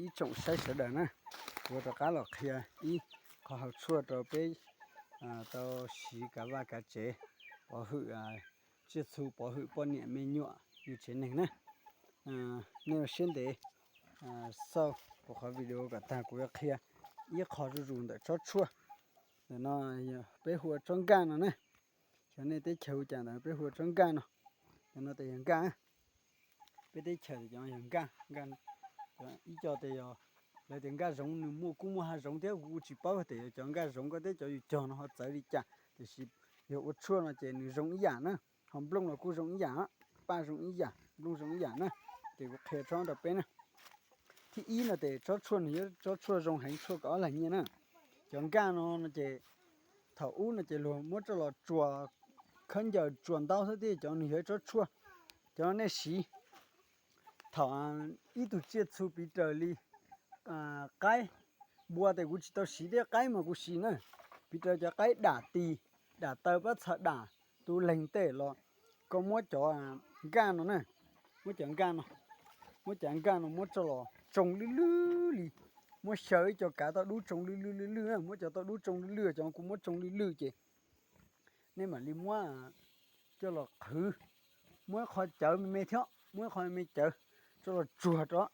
Ib tsoom saib sawv daws na, kuv rov qab los qhia ib qho hauv tshuaj rau peb tau siv kav vaj kav tsev, pov hwm tsiaj txhu, pov hwm poj niam me nyuam, yus tsev neeg na. Nej ua siab ntev xauj kuv qhov video kom tag, kuv yuav qhia ib qho zuj zus ntawm tsob tshuaj. Ntawm no peb hu ua tsob nkaj no na. Xyov nej teb chaws hu cas ntawd, peb hu ua tsob nkaj no. Cov no tes yog nkaj, peb teb chaws tes cov yog nkaj, nkaj. Ib co tes yog lawv tias nkaj zoov, nws muaj kuj muaj hav zoov thiab, kuv tsis paub tias yog cov nkaj zoov koj thiab cov yus cog no ho txawv li cas, tiam sis yog ua tshuaj no ces nws zoo ib yam na. Ho nplooj los kuj zoo ib yam, paj zoo ib yam, nplooj zoo ib yam na. Ces kuv qhia tsob rau peb na. Thib ib no ces tsob tshuaj nws yog tsob tshuaj zoo heev, tshuaj kaum ob lag nyiaj na. Cov nkaj no no ces thaum ub no ces luag muab coj los tsuas khaub ncaws tsuas ntaub xwb thiab, cov nws yog ib tsob tshuaj. Cov nej siv thaum ib tug tsiaj txhu piv raws li qaib, npua tes kuv tsis tau siv thiab, qaib mas kuv siv na. Piv raws cov qaib dam tis, dam taw, pab txha dam, tus leeg tej los koj muab cov nkaj no na, muab cov nkaj no, muab cov nkaj no muab coj los tsoo lwj lwj li, muab xyaw ib co kav tauj dub tsoo lwj lwj lwj lwj, muab cov tauj dub tsoo lwj lwj, cov kuv muab tsoo lwj lwj ces nej mam li muab coj los qhwv, muab ib qho cawv me me thiab, muab ib qho me me cawv, coj los tsuag rau,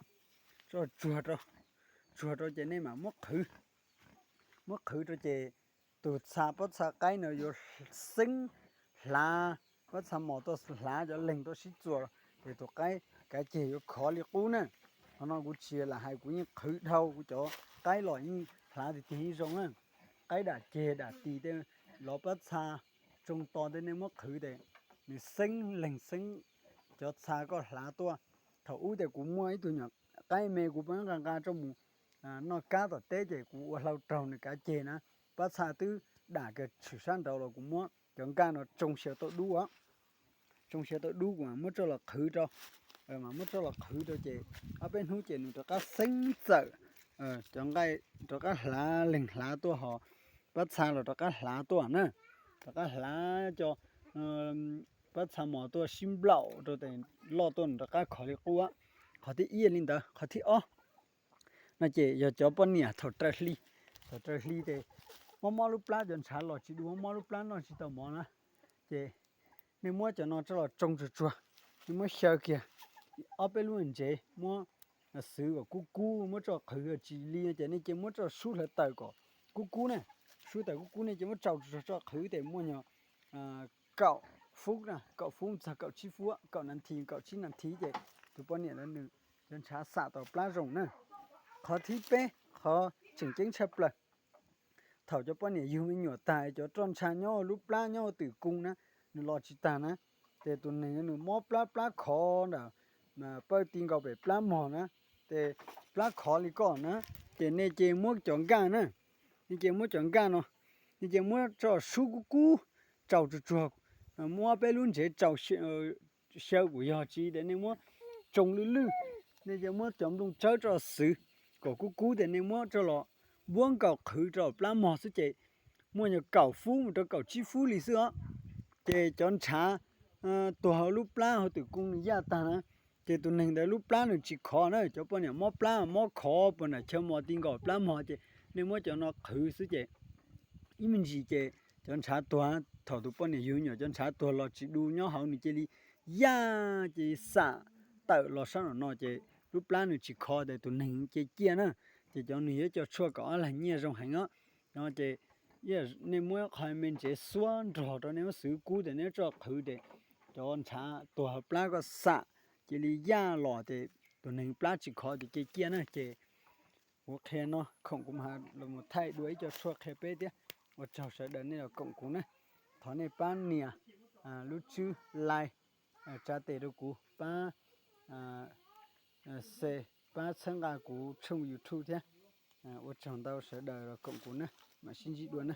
coj los tsuag rau, tsuag rau ces nej mam muab qhwv, muab qhwv rau ces tus txha, pob txha qaib no yuav xeeb hlav, pob txha mos tuaj hlav cov leeg tuaj sib txuas, ces tus qaib kav ceg yuav khov li qub na. Qhov no kuv tsis lam hais, kuv yeej qhwv dhau, kuv cov qaib los yeej hlav tiag tiag yeej zoo na. Qaib dam ceg dam tis tej los pob txha tsoo to tej nej muab qhwv tes nws xeeb leeg xeeb cov txha koj hlav tuaj. Thaum ub tes kuv muaj ib tug nyuam qaib me kuv pab nqa nqa coj mus noj kab tom teb ces kuv ua hlau raug nws kav ceg na, pob txha twb dam kiag tshwm sab nraud los kuv muab cov nkaj no tsoo xyaw tauj dub, tsoo xyaw tauj dub kuv mam muab coj los qhwv rau, mam muab coj los qhwv rau ces ob peb hnub ces nws rov qab xeeb txawm, cov nqaij rov qab hlav leeg hlav tuaj ho pob txha los rov qab hlav tuaj na, rov qab hlav cov pob txha mos tuaj sib nplaum rau tes loj tuaj nws rov qab khov li qub. Qhov thib ib li ntawd, qhov thib ob no ces yog cov poj niam thaum raws hli, thaum raws hli tes mob mob lub plab, cov ntshav los tsis dub, mob mob lub plab noj tsis tau mov na, ces nej muab cov no coj los tsoo tsuag tsuag, nej muab xyaw kiag ob peb lub ntsev, muab xwv kom kub kub, muab coj qhwv, tsis li ces nej cia muab coj sub hlawv taws kom kub kub na, sub taws kub kub nej cia muab tsau tsuag tsuag coj qhwv tes muaj nyuag kaum fub na, kaum fub txog kaum tsib fub, kaum nas this, kaum tsib nas this ces tus poj niam ntawd nws cov ntshav xam tau plab zoo na. Qhov thib peb, qhov tseem ceeb tshaj plaws, thaum cov poj niam yug me nyuam tag, cov roj ntsha nyob lub plab nyob twm koo na, nws los tsis tag na, ces tus neeg nws mob plab, plab khov ntawm pawg ti nkaus pem plab mog na, ces plab khov li koj na, ces nej ces muab cov nkaj na, nej ces muab cov nkaj no, nej ces muab coj sub kub kub, tsau tsuag tsuag, muab peb lub ntsev tsau xyaw kuj yog tsis tes nej muab tsoo lwj lwj, nej ces muab cov nplooj tsawb coj xwv kom kub kub tes nej muab coj los npuab nkaus qhwv rau plab mog xwb ces muaj nyuag kaum fub mus rau kaum tsib fub li xwb os. Ces cov ntshav tuag hauv lub plab hauv twm koo nws yaj tag na, ces tus neeg ntawd lub plab nws tsis khov na. Cov poj niam mob plab mob khov puas nram chaw mos ti nkaus plab mog ces nej muab cov no qhwv xwb ces ib me ntsis ces cov ntshav tuag, thaum tus poj niam yug nyuam cov ntshav tuag los tsis du nyob hauv nws cia li yaj, cia li xam tawm los sab nraum no ces lub plab nws tsis khov tes tus neeg cia ciaj na. Ces cov nws yuav cov tshuaj kaum ob lag nyiaj zoo heev os. No ces nej muab qho me ntsev xuab nrog rau nej muab xwv kub tes nej muab coj qhwv tes cov ntshav tuag hauv plab koj xam cia li yaj los ces tus neeg plab tsis khov ces cia ciaj na. Ces kuv qhia no khoom kuv mam los thaij dua ib co tshuaj qhia peb thiab. Ua tsaug sawv daws nej los koom kuv na. Thov nej pab nias lub tswb like, tsa tes rau kuv, pab share, pab txhawb nqa kuv tshooj YouTube thiab. Ua tsaug ntau sawv daws los koom kuv na, mam sib ntsib dua na.